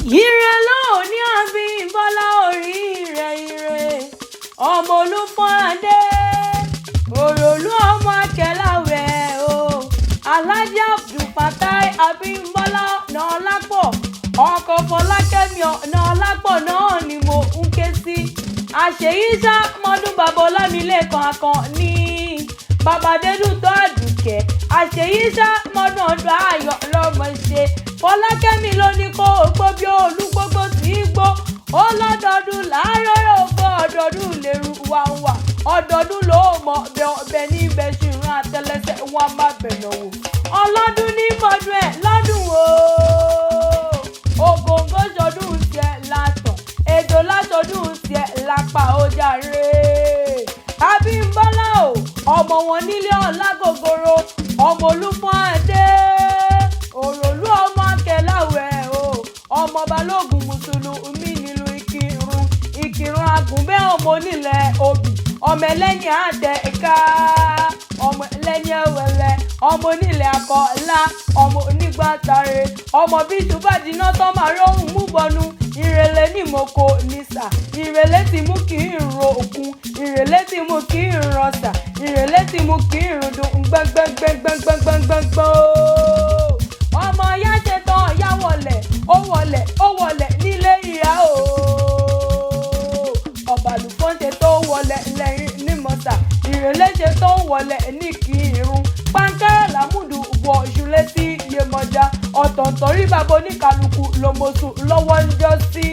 Ire lóní Abímbọ́lá, orí rẹ̀ ire. Ọmọ Olúfọ́n-Adé, Òròlú, ọmọ Akẹ́láwẹ̀ o. Alhaji Abdulfatai Abímbọ́lá Ọ̀nàọlápọ̀, ọkọ̀ Fọlákẹ́mi Ọ̀nàọlápọ̀ náà ni mo ń ké sí. Àṣeyíṣà mọ́dún, bàbá Ọlámilékan Akànní, bàbá Dédùtọ́ Àdùkẹ́. Àṣeyíṣà mọ́dún, ọdún ayọ̀ lọ́mọ ṣe. Fọlákẹ́mi ló ní kó o gbó bí olúgbógbó tí í gbó. Ó lọ́dọọdún láàárọ̀ ògbó, ọdọọdún lèrú wà ń wà, ọdọọdún ló mọ ọbẹ̀ ọbẹ̀ ní ibẹ̀ ṣìrún àtẹlẹsẹ̀ wọn má bẹ̀nà wò. Ọlọ́dún ní mọ́dún ẹ̀ lọ́dún o. Ògòǹgò ṣọdún tiẹ̀ látàn, èdò látọdún tiẹ̀ lápá ó jàre. Abímbọ́lá o, ọmọ wọn nílé Ọlágògòrò, ọmọ Olúfọ́n-Adé, Òròlú, ọmọ Akẹ́láwẹ̀ o, ọmọ Balógun Mùsùlùmí nílùú Ìkìrun, Ìkìrun Àgùnbẹ́, ọmọ onílẹ̀ obì, ọmọ ẹlẹ́ni àtẹ ẹ̀ka, ọmọ ẹlẹ́ni ẹwẹ̀lẹ̀, ọmọ onílẹ̀ akọ̀ọ́lá, ọmọ onígbàtàrẹ, ọmọ bí ṣùgbọ́n tán máa róhùn mú bọnu. Ìrẹ̀lẹ̀ ní moko nìsà, ìrẹ̀lẹ̀ ti mú kí n ro òkun, ìrẹ̀lẹ̀ ti mú kí n rọ̀ṣà, ìrẹ̀lẹ̀ ti mú kí n dùn gbẹ́ngbẹ́ngbẹ́ngbẹ́ngbẹ́ngbẹ́ngbẹ́. Ọmọ ya ṣe tán, ya wọlẹ̀, ó wọlẹ̀, ó wọlẹ̀ nílé ìyá o. Ọ̀bàlùfọ́n ṣe tó wọlẹ̀ lẹ́yìn nímọ̀sà, ìrẹ̀lẹ̀ ṣe tó wọlẹ̀ ní kírun, pankẹ́rẹ́ làmúdù wọ ṣúlẹ̀ sí Yemọja ọ̀tọ̀ọ̀tọ̀ rí. Bàbá oníkàlùkù lòmọ̀sùn lọ́wọ́ ń jọ sí.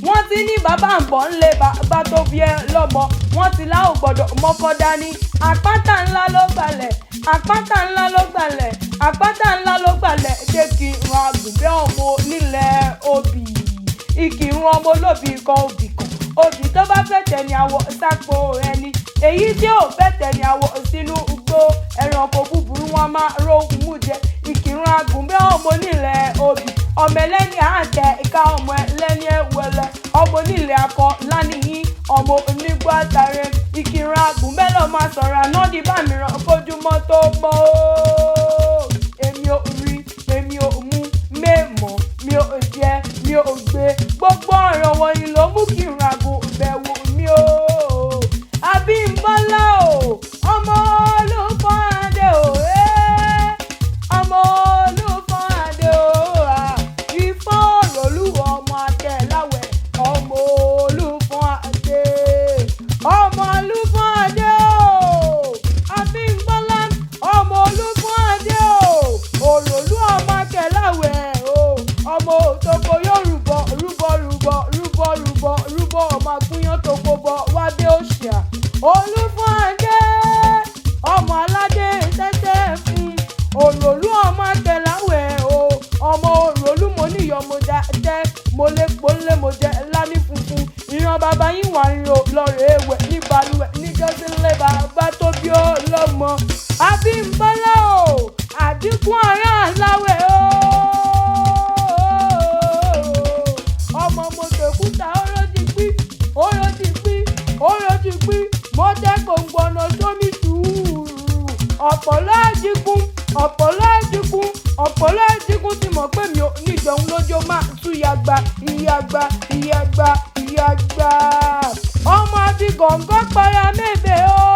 Wọ́n ti ní bàbá ń bọ̀ ńlẹ̀ bàbá tó bí ẹ lọ́mọ, wọ́n ti láò gbọ́dọ̀ mọ́kọ́ dání. Àpáta ńlá ló gbalẹ̀, àpáta ńlá ló gbalẹ̀, àpáta ńlá ló gbalẹ̀ dé Kírun Àgùnbẹ́, ọmọ nílẹ̀ obì. Ìkírun ọmọ olóbì kan, obì kan, obì tó bá fẹ́ tẹ̀ ní àwọ̀ sápò ẹni, èyí tí ò fẹ́ tẹ̀ ní àwọ̀ sínú igbó. Ẹranko búburú wọn máa róhùn mú jẹ. Ìkírun Àgùnbẹ́, ọmọ onílẹ̀ obì, ọmọ ẹlẹ́ni àtẹ ìka, ọmọ ẹlẹ́ni ẹwẹlẹ, ọmọ onílẹ̀ akọ lánìyí, ọmọ onígbó àtàrẹ. Ìkírun Àgùnbẹ́ ló máa sọ̀rọ̀ ànádìí bá mìíràn kójúmọ́ tó mọ́ o. Èmi ò rí, èmi ò mú mẹ́mọ́, mi ò jẹ, mi ò gbé. Gbogbo ọ̀rọ̀ wọ̀nyí ló mú kí n ràgùn bẹ̀wò mi o. Abímbọ́lá o, ọmọ Olúfọ́n-Adé o, ẹ́ ọmọ Olúfọ́n-Adé o, à Ifọ̀n Òròlú, ọmọ Akẹ́láwẹ̀, ọmọ Olúfọ́n-Adé, ọmọ Olúfọ́n-Adé o. Abímbọ́lá, ọmọ Olúfọ́n-Adé o, Òròlú, ọmọ Akẹ́láwẹ̀ o, ọmọ òtòkò yóò rúbọ rúbọ rúbọ rúbọ rúbọ rúbọ, ọmọ àgúnyán tó kó bọ wádé òṣìà. Olúfọ́n-Adé, ọmọ aládé tẹ́tẹ́ fún Òròlú, ọmọ Akẹ́láwẹ̀ o, ọmọ Òròlú. Mo níyọ̀, mo dá tẹ́, mo lè pọ́nlé, mo jẹ́ lání funfun. Ìran bàbá yín wà ń ro lọ́rẹ̀ ewẹ̀ ní balùwẹ̀ níjọ́sílẹ̀ bàbá tó bí ó lọ́mọ. Abímbọ́lá o, àdínkù ará aláwẹ̀ o, ọmọ mọ̀tòkúta ọ̀rọ̀ ti pín, ọ̀rọ̀ ti pín, ọ̀rọ̀ ti pín. Mo tẹ́ gbòǹgbòǹnà sómi sùúrù ọ̀pọ̀lọ́ àdínkù, ọ̀pọ̀lọ́ àdínkù, ọ̀pọ̀lọ́ àdínkù ti mọ̀ pé mi ò níjọun lójó máa tú yàgbà ìyàgbà ìyàgbà ìyàgbà. Ọmọ àti gọ̀ǹgọ̀ para mẹ́bẹ̀ẹ́ o.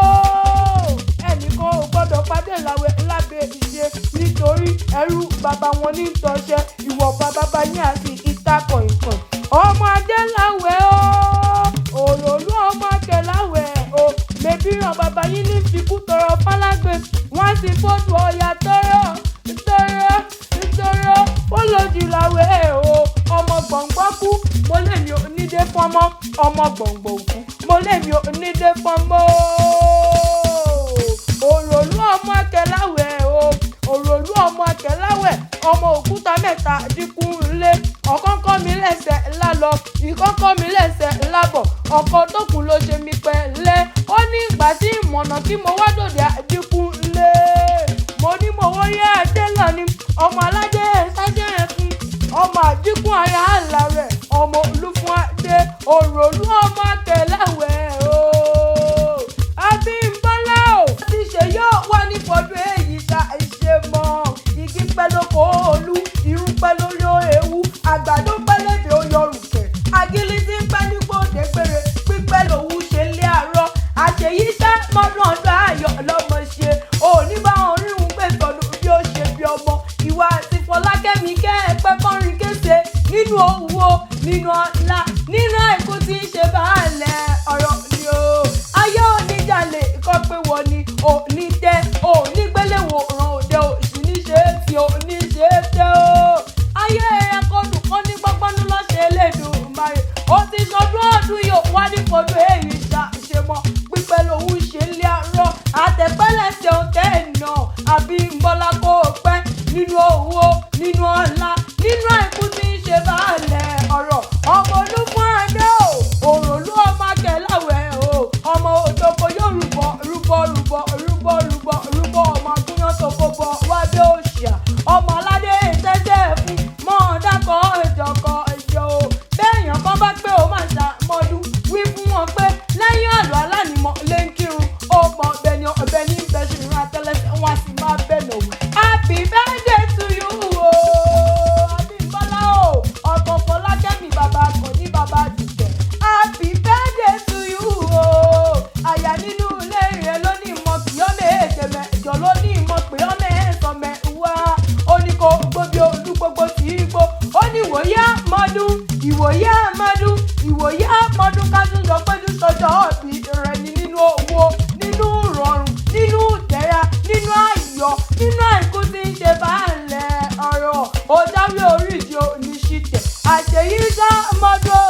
Ẹnìkan ò gbọ́dọ̀ pàdé làwẹ̀ lábẹ́ ìṣe, nítorí ẹrú bàbá wọn ní tọ́ṣẹ́ ìwọ̀nba bàbá yín àti ìtakọ̀ ìkàn. Ọmọ adé làwẹ̀ o, Òròlú, ọmọ Akẹ́láwẹ̀ o. Mẹbí ràn bàbá yín ní fikú tọrọ fálágbé, wọ́n sì fọ́tò ọ̀yà tọrọ tọrọ tọrọ fọlọ́jì làwẹ̀ o. Ọmọ gbọ̀ngbọ́n kú, mo lè mi ò ní dé fọ́mọ́. Ọmọ gbọ̀ngbọ̀n kú, mo lè mi ò ní dé fọ́mọ́. Òròlú, ọmọ Akẹ́láwẹ̀ o, Òròlú, ọmọ Akẹ́láwẹ̀, ọmọ òkúta mẹ́ta dínkù ńlé. Ọ̀kánkán mi lẹ́sẹ̀ ńlá lọ, ìkánkán mi lẹ́sẹ̀ ńlá bọ̀, ọ̀kan tó kù ló ṣe mi pẹ̀lẹ́. Ó ní ìgbà tí ìmọ̀nà kí mo wá dòde àdínkù ńlé. Mo ní mo wóyé adé lọ ni, ọmọ aládé sájẹ́ ẹ̀fún, ọmọ àdínkù ara àlà rẹ̀, ọmọ Olúfúnadé, Òròlú, ọmọ Akẹ́láwẹ̀ o. Abímbọ́lá o, ti ṣe yóò wá ní fọdún èyí ṣá ṣe mọ́. Igi pẹ́ lóko olú, irú pẹ́ lórí ewu, àgbàdo pẹ́ lébè. Nínú owó, nínú ọlá, nínú àìkú tí ń ṣe baálẹ̀ ọ̀rọ̀ ni o. Ayé oníjàlè kọ́ pé wọ́n ni òní tẹ́, òní gbéléwò ràn òde òsì ní ṣe é tí òní ṣe é tẹ́ o. Ayé ẹ̀kọ́dù kan ní gbọ́gbọ́nú lọ́sẹ̀ Elédùmarè. Ó ti sọdún ọdún yóò wá ní fọdún èyí ṣàṣemọ́. Pípẹ́ lòun ṣe ń lé arọ́. Àtẹ̀pẹ́lẹsẹ̀ òǹtẹ̀ ẹ̀nà àbí Bọ́lá kó o pẹ́ nínú owó, nínú ọlá, nínú àìkú tí ń ṣe baálẹ̀ ọ̀rọ̀. Ọmọ olúfún adé o, òròlú ọmọ akẹ́láwẹ̀ o, ọmọ òdòkó yóò rúbọ rúbọ rúbọ rúbọ rúbọ rúbọ, ọmọ agúnyán tó kó bọ wábẹ́ òṣìà, ọmọ aládé ìtẹ́sẹ̀ fún mọ́ dákọ̀ ìjọkọ̀ ìjọ o. Béèyàn kan bá pé ó máa ṣàmọ́dún, wí fún wọn pé lẹ́yìn àlọ́ alánimọ̀ lé ń kírun, ó mọ ọbẹ̀ ni ọbẹ̀ ní bẹ́ṣù rán àtẹlẹsẹ̀ wọn a sì máa bẹ̀ nà wò. Happy birthday to you o, Abímbọ́lá o, ọkọ̀ Fọlákẹ́mi bàbá Akànní bàbá Dìtẹ̀. Happy birthday to you o. Àyà nínú ilé rẹ̀ ló ní ìmọ̀ kí ọmọ èdè mẹ́jọ ló ní ìmọ̀ pé ọmọ ẹ̀sán mẹ́wàá. Ó ní kó gbóbi olú gbogbo tí í gbó. Ó ní ìwòye àmọ́dún, ìwòye àmọ́dún, ìwòye àmọ́dún ká tún sọ pé tún sọjọ́ ọ̀bì rẹ̀ ni nínú owó, nínú ìrọ̀rùn, nínú ìdẹ̀ra, nínú ayọ̀, nínú àìkú tí ń ṣe baálẹ̀ ọ̀rọ̀. Ó jáwé oríṣi oníṣìtẹ̀. Àṣeyí sá mọ́dún.